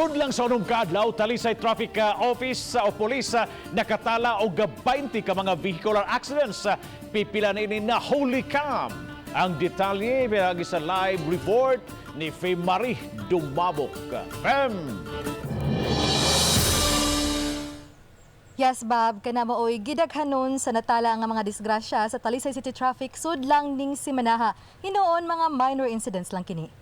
Sulod lang sa 6 ka adlaw, Talisay Traffic Office sa o police nakatala og 20 ka mga vehicular accidents. Pipila na ini nahuli cam. Ang detalye pinaagi sa live report ni Fem Marie Dumabok. Fem! Yes, Bob, kana maoy gidaghanon sa natala nga mga disgrasya sa Talisay City Traffic sudlang ning simanaha. Hinuon mga minor incidents lang kini.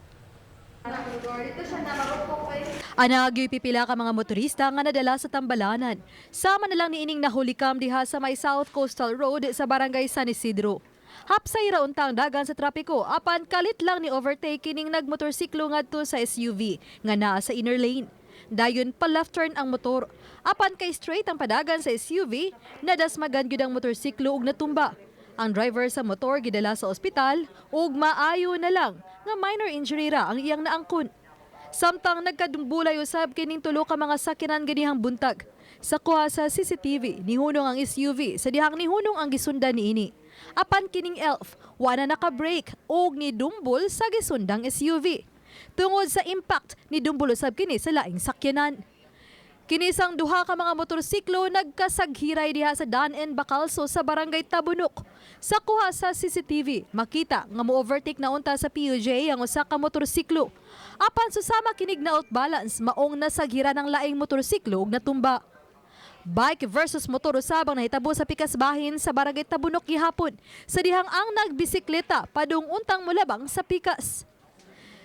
Anagyo'y pipila ka mga motorista nga nadala sa tambalanan. Sama na lang niining nahulikam diha sa may South Coastal Road sa Barangay San Isidro. Hapsay ra unta ang dagan sa trapiko apan kalit lang ni overtake kining nagmotorsiklo ngadto sa SUV nga naa sa inner lane. Dayon pa left turn ang motor. Apan kay straight ang padagan sa SUV, nadasmagan gyud ang motorsiklo ug natumba. Ang driver sa motor gidala sa ospital ug maayo na lang nga minor injury ra ang iyang naangkon. Samtang nagkadumbulay usab kining tulo ka mga sakyanan ganihang buntag. Sa kuha sa CCTV, nihunong ang SUV sa dihang nihunong ang gisundan niini. Apan kining Elf, wala naka-brake ug nidumbol sa gisundang SUV. Tungod sa impact, nidumbol usab kini sa laing sakyanan. Kinisang duha ka mga motorsiklo nagkasaghiray diha sa Dan and Bacalso sa Barangay Tabunok. Sa kuha sa CCTV, makita nga mo-overtake na unta sa PUJ ang usa ka motorsiklo. Apan susama kinig na outbalance, maong nasaghira ng laing motorsiklo ug natumba. Bike versus motor usab ang nahitabo sa Pikasbahin sa Barangay Tabunok gihapon, sa dihang ang nagbisikleta padung untang mulabang sa pikas.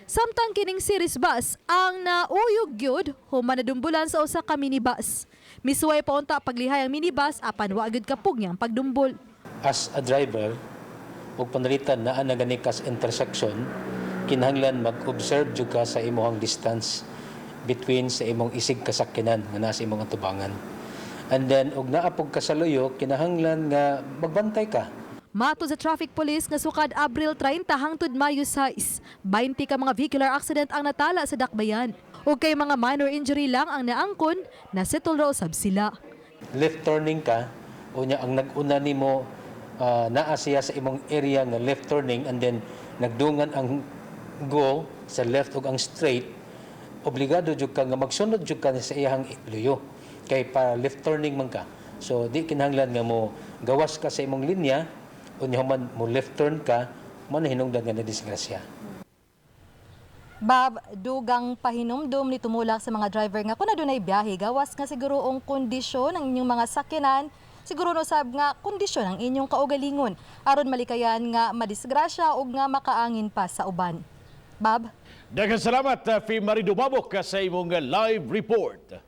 Samtang kining series bus ang nauyog gyud human nadumbulan sa usa ka minibus. Misuway pa unta paglihay ang minibus apan wa gyud kapug niyang pagdumbol. As a driver ug panalitan naa na gani kas intersection, kinahanglan mag-observe jud ka sa imong distance between sa imong isig kasakyanan nga naa sa imong atubangan. And then og naa pud ka sa luyo, kinahanglan nga magbantay ka. Matod sa traffic police nga sukad Abril 30 hangtod Mayo 6, 20 ka mga vehicular accident ang natala sa dakbayan. Ug kay mga minor injury lang ang naangkon, nasettle ra usab sila. Left turning ka unya ang nag-una nimo naa siya sa imong area nga left turning and then nagdungan ang go sa left ug ang straight, obligado jud ka nga magsunod jud ka sa iyang luyo kay para left turning man ka. So di kinahanglan nga mo gawas ka sa imong linya unya man mo left turn ka mo na hinungdan nga nadisgrasya. Bob, dugang pahinumdum ni tumulak sa mga driver nga kung adunay biyahe, gawas nga siguro ang kondisyon ng inyong mga sakyanan, siguro no sab nga kondisyon ang inyong kaugalingon aron malikayan nga madisgrasya ug nga makaangin pa sa uban. Bob? Daghang salamat, Fem Marie Dumabok, sa imong live report.